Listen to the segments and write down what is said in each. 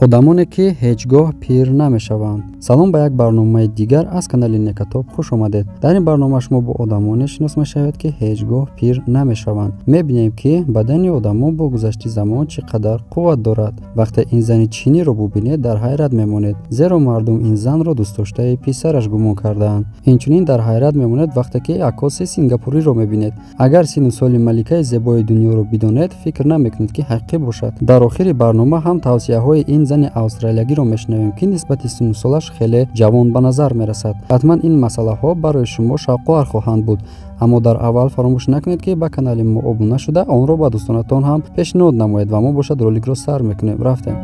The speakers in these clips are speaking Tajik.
Одамоне ки ҳеҷ гоҳ пир намешаванд. Салом ба як барномаи дигар аз канали Некатоб хуш омадед. Дар ин барнома шумо бо одамоне шинос мешавед, ки ҳеҷ гоҳ пир намешаванд. Мебинем, ки бадани одамон бо гузашти замон чӣ қадар қувват дорад. Вақте ин зани чиниро бубинед, дар ҳайрат мемонед, зеро мардум ин занро дӯстдоштаи писараш гумон кардаанд. Инчунин дар ҳайрат мемонед вақте ки аккоси сингапуриро мебинед. Агар сину соли маликаи зебои дунёро бидонед, фикр намекунед, ки ҳақиқӣ бошад. Дар охири барнома ҳам тавсияҳои ин зани австралиягиро мешунавем, ки нисбати синусолаш хеле ҷавон ба назар мерасад. Ҳатман ин масъалаҳо барои шумо шавқовар хоҳанд буд. Аммо дар аввал фаромӯш накунед, ки ба канали мо обуна шуда, онро ба дӯстонатон ҳам пешниҳод намоед ва мо бошад роликро сар мекунем. Рафтем.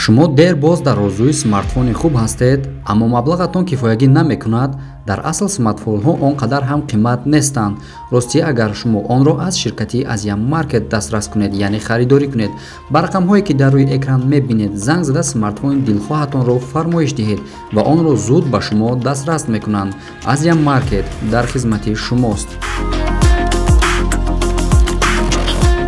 Шумо дер боз дар орзуи смартфони хуб ҳастед, аммо маблағатон кифоягӣ намекунад. Дар асл смартфонҳо он қадар ҳам қимат нестанд. Ростӣ, агар шумо онро аз ширкати Азия Маркет дастрас кунед, яъне харидорӣ кунед, ба рақамҳое ки дар рӯи экран мебинед, занг зада смартфони дилхоҳатонро фармоиш диҳед ва онро зуд ба шумо дастрас мекунанд. Азия Маркет дар хизмати шумост.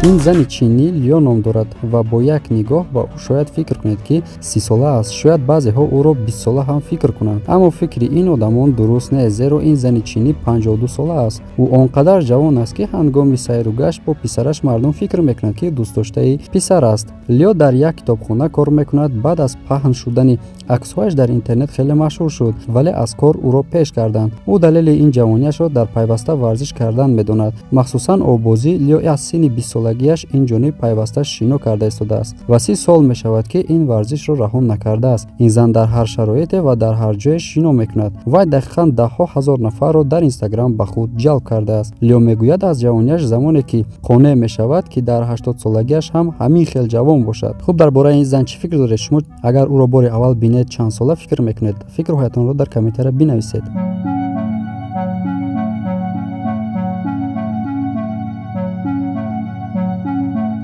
Ин зани чинӣ Лио ном дорад ва бо як нигоҳ ба ӯ шояд фикр кунед, ки 30сола аст. Шояд баъзеҳо ӯро 20сола ҳам фикр кунанд. Аммо фикри ин одамон дуруст нест, зеро ин зани чинӣ 52сола аст. Ӯ он қадар ҷавон аст, ки ҳангоми сайру гашт бо писараш мардум фикр мекунанд, ки дӯстдоштаи писар аст. Лио дар як китобхона кор мекунад. Баъд аз паҳн шудани аксҳояш дар интернет хеле машҳур шуд, вале аз кор ӯро пеш карданд. Ӯ далели ин ҷавониашро дар пайваста варзиш кардан медонад. Махсусан оббозӣ. Лио аз синни 20солагиаш ин ҷониб пайваста шино карда истодааст ва 30 сол мешавад, ки ин варзишро раҳо накардааст. Ин зан дар ҳар шароите ва дар ҳар ҷое шино мекунад. Вай дақиқан даҳҳо ҳазор нафарро дар Инстаграм ба худ ҷалб кардааст. Лио мегӯяд, аз ҷавониаш замоне ки қонеъ мешавад, ки дар 80солагиаш ҳам ҳамин хел ҷавон бошад. Хуб, дар бораи ин зан чӣ фикр доред? Шумо агар ӯро бори аввал бинед, чанд сола фикр мекунед? Фикрҳоятонро дар комментария бинависед.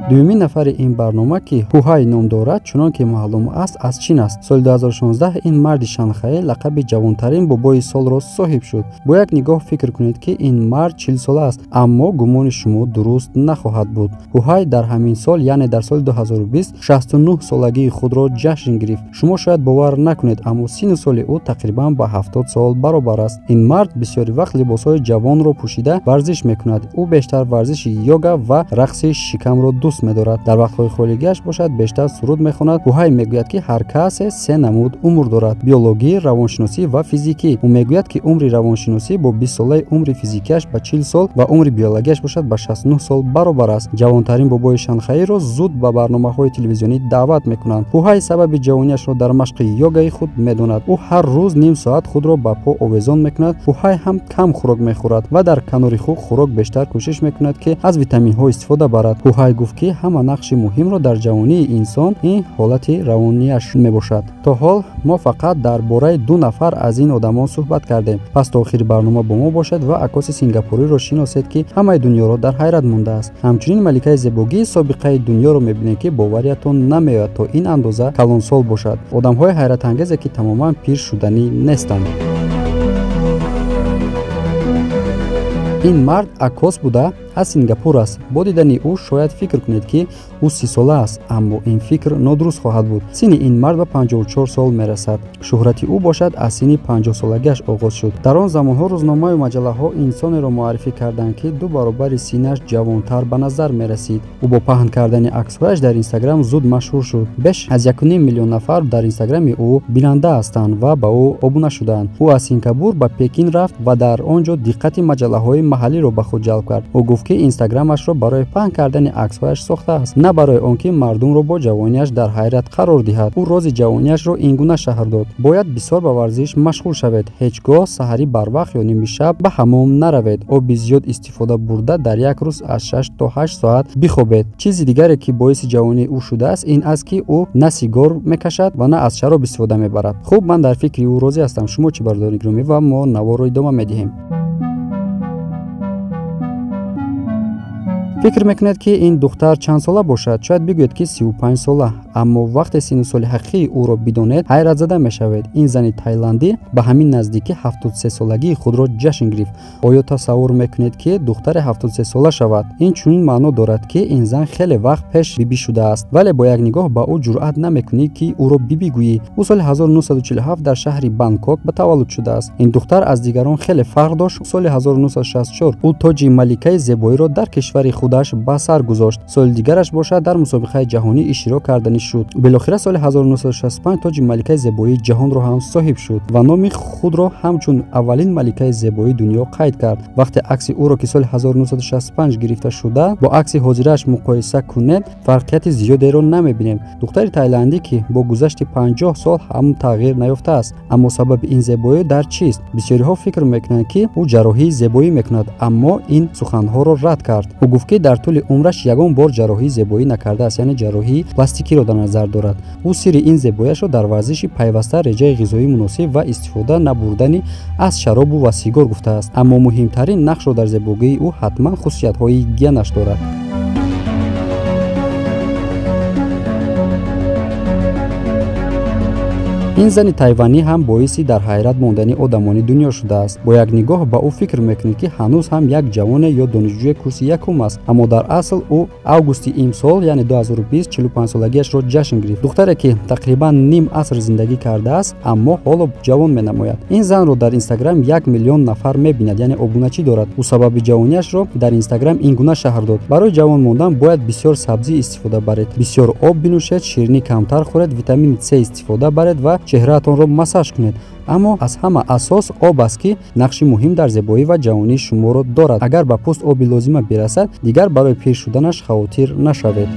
Дуюмин нафари ин барнома, ки Ҳуҳай ном дорад, чунон ки маълум аст, аз Чин аст. Соли 2016 ин марди Шанхай лақаби ҷавонтарин бобои солро соҳиб шуд. Бо як нигоҳ фикр кунед, ки ин мард 40сола аст, аммо гумони шумо дуруст нахоҳад буд. Ҳуҳай дар ҳамин сол, яъне дар соли 2020, 69 солагии худро ҷашн гирифт. Шумо шояд бовар накунед, аммо сину соли ӯ тақрибан ба 70 сол баробар аст. Ин мард бисёри вақт либосҳои ҷавонро пӯшида варзиш мекунад. Ӯ бештар варзиши йога ва рақси шикамро дӯст медорад. Дар вақтҳои холигиаш бошад бештар суруд мехонад. Ҳуҳай мегӯяд, ки ҳар касе се намуд умр дорад: биологӣ, равоншиносӣ ва физикӣ. Ӯ мегӯяд, ки умри равоншиносӣ бо 20солаи умри физикиаш ба 40 сол ва умри биологияш бошад ба 69 сол баробар аст. Ҷавонтарин бобои Шанхаиро зуд ба барномаҳои телевизионӣ даъват мекунанд. Ҳуҳай сабаби ҷавониашро дар машқи йогаи худ медонад. Ӯ ҳар рӯз ним соат худро ба по овезон мекунад. Ҳуҳай ҳам кам хӯрок мехӯрад ва дар канори худ хӯрок бештар кӯшиш мекунад, ки аз витаминҳо истифода барад. Ҳуҳай гуфт, ки ҳама нақши муҳимро дар ҷавонии инсон ин ҳолати равонияш мебошад. То ҳол мо фақат дар бораи ду нафар аз ин одамон суҳбат кардем. Пас то охири барнома бо мо бошед ва аккоси сингапуриро шиносед, ки ҳамаи дунёро дар ҳайрат мондааст. Ҳамчунин маликаи зебогии собиқаи дунёро мебинем, ки бовариятон намеояд то ин андоза калонсол бошад. Одамҳои ҳайратангезе, ки тамоман пир шуданӣ нестанд. Ин мард аккос буда аз Сингапур аст. Бо дидани ӯ шояд фикр кунед, ки ӯ 30сола аст, аммо ин фикр нодуруст хоҳад буд. Синни ин мард ба 54 сол мерасад. Шӯҳрати ӯ бошад аз синни 50солагиаш оғоз шуд. Дар он замонҳо рӯзномаю маҷаллаҳо инсонеро муаррифӣ карданд, ки ду баробари синнаш ҷавонтар ба назар мерасид. Ӯ бо паҳн кардани аксҳояш дар Инстаграм зуд машҳур шуд. Беш аз 1,5 миллион нафар дар Инстаграми ӯ бинанда ҳастанд ва ба ӯ обуна шудаанд. Ӯ аз Сингапур ба Пекин рафт ва дар он ҷо диққати маҷаллаҳои маҳаллиро ба худ ҷалб кард. Ӯ гуфт, ки Инстаграмашро барои паҳн кардани аксҳояш сохтааст, на барои он ки мардумро бо ҷавониаш дар ҳайрат қарор диҳад. Ӯ рози ҷавониашро ин гуна шаҳр дод: бояд бисёр ба варзиш машғул шавед, ҳеҷ гоҳ саҳарӣ барвақт ё нимишаб ба ҳамом наравед, оби зиёд истифода бурда дар як рӯз аз 6 то 8 соат бихобед. Чизи дигаре, ки боиси ҷавонии ӯ шудааст, ин аст, ки ӯ на сигор мекашад ва на аз шароб истифода мебарад. Хуб, ман дар фикри ӯ розӣ ҳастам. Шумо чӣ, бародарони гиромӣ? Ва мо наворро идома медиҳем. Фикр мекунед, ки ин духтар чанд сола бошад? Шояд бигӯед, ки 35 сола, Аммо вақте синну соли ҳақиқии ӯро бидонед, ҳайратзада мешавед. Ин зани тайландӣ ба ҳамин наздикӣ 73-солагии худро ҷашн гирифт. Оё тасаввур мекунед, ки духтаре 73-сола шавад? Ин чунин маъно дорад, ки ин зан хеле вақт пеш бибӣ шудааст, вале бо як нигоҳ ба ӯ ҷуръат намекунӣ, ки ӯро бибӣ гӯӣ. Ӯ соли 1947 дар шаҳри Бангкок ба таваллуд шудааст. Ин духтар аз дигарон хеле фарқ дошт. Соли 1964 ӯ тоҷи маликаи зебоиро дар кишвари худаш ба сар гузошт. Соли дигараш бошад дар мусобиқаи ҷаҳонӣ иштирок карданӣ шуд. Билохира соли 1965 тоҷи маликаи зебоии ҷаҳонро ҳам соҳиб шуд ва номи худро ҳамчун аввалин маликаи зебоии дунё қайд кард. Вақте акси ӯро, ки соли 1965 гирифта шуда, бо акси ҳозирааш муқоиса кунед, фарқияти зиёдеро намебинем. Духтари тайландӣ, ки бо гузашти 50 сол ҳам тағйир наёфтааст. Аммо сабаби ин зебоӣ дар чист? Бисёриҳо фикр мекунанд, ки ӯ ҷарроҳии зебоӣ мекунад, аммо ин суханҳоро рад кард. Ӯ гуфт, ки дар тӯли умраш ягон бор ҷарроҳии зебоӣ накардааст, яъне ҷарроҳии пластикиро дар назар дорад. Ӯ сирри ин зебоиашро дар варзиши пайваста, реҷаи ғизоии муносиб ва истифода набурдани аз шаробу ва сигор гуфтааст. Аммо муҳимтарин нақшро дар зебогии ӯ ҳатман хусусиятҳои гигиенаш дорад. Ин зани тайванӣ ҳам боиси дар ҳайрат мондани одамони дунё шудааст. Бо як нигоҳ ба ӯ фикр мекунед, ки ҳанӯз ҳам як ҷавоне ё донишҷӯи курси якум аст, аммо дар асл ӯ августи имсол, яъне 2020, 45-солагиашро ҷашн гирифт. Духтаре, ки тақрибан ним аср зиндагӣ кардааст, аммо ҳоло ҷавон менамояд. Ин занро дар Инстаграм 1 миллион нафар мебинад, яъне обуначӣ дорад. Ӯ сабаби ҷавониашро дар Инстаграм ин гуна шаҳр дод: барои ҷавон мондан бояд бисёр сабзӣ истифода баред, бисёр об бинӯшед, ширинӣ камтар хӯред, витамини С истифода баред ва чеҳраатонро массаж кунед. Аммо аз ҳама асос об аст, ки нақши муҳим дар зебоӣ ва ҷавонии шуморо дорад. Агар ба пӯст оби лозима бирасад, дигар барои пир шуданаш хавотир нашавед.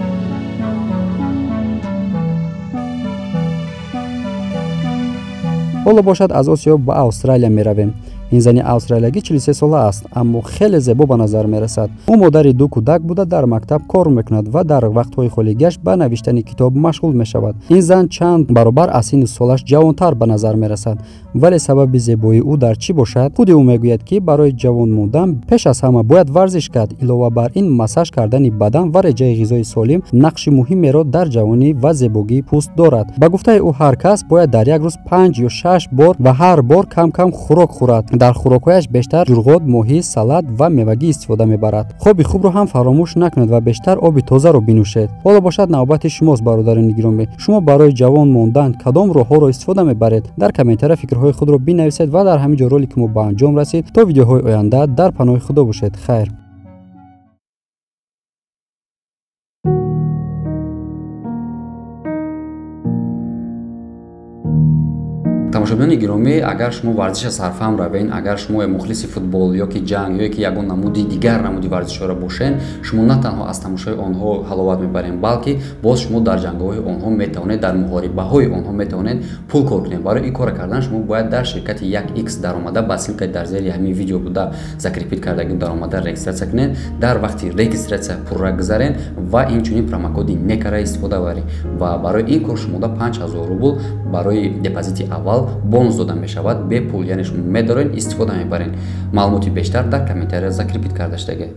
Ҳоло бошад аз Осиё ба Австралия меравем. Ин зани австралиягӣ 43 сола аст, аммо хеле зебо ба назар мерасад. Ӯ модари ду кӯдак буда, дар мактаб кор мекунад ва дар вақтҳои холигиаш ба навиштани китоб машғул мешавад. Ин зан чанд баробар аз синну солаш ҷавонтар ба назар мерасад. Вале сабаби зебоии ӯ дар чӣ бошад? Худи ӯ мегӯяд, ки барои ҷавон мондан пеш аз ҳама бояд варзиш кард. Илова бар ин, массаж кардани бадан ва реҷаи ғизои солим нақши муҳимеро дар ҷавонӣ ва зебогии пӯст дорад. Ба гуфтаи ӯ, ҳар кас бояд дар як рӯз 5 ё 6 бор ва ҳар бор кам-кам хӯрок хӯрад. Дар хӯрокҳояш бештар ҷурғот, моҳӣ, салат ва мевагӣ истифода мебарад. Хоби хубро ҳам фаромӯш накунед ва бештар оби тозаро бинӯшед. Ҳоло бошад навбати шумост, бародарони гиромӣ. Шумо барои ҷавон мондан кадом роҳҳоро истифода мебаред? Дар комментария фикрҳои худро бинависед ва дар ҳамин ҷо ролики мо ба анҷом расид. То видеоҳои оянда дар паноҳи Худо бошед. Хайр. Тамошобинони гиромӣ, агар шумо варзиша сарфаҳм равен, агар шумо мухлиси футбол ё ки ҷанг ё ки ягон намуди дигар намуди варзишҳоро бошен, шумо на танҳо аз тамошои онҳо ҳаловат мебарем, балки боз шумо дар ҷангҳои онҳо метавонед, дар муҳорибаҳои онҳо метавонед пул кор кунед. Барои ин кора кардан шумо бояд дар ширкати 1x даромада ба ссылкаи дар зери ҳамин видео буда закрепить кардагӣ даромада регистрация кунед. Дар вақти регистрация пурра гузарен ва инчунин промокоди некара истифода баред ва барои ин кор шумода 5000 рубл барои депозити аввал бонус дода мешавад бепул, яъне шумо медоред, истифода мебаред. Маълумоти бештар дар комментария закрепить карда шудагӣ.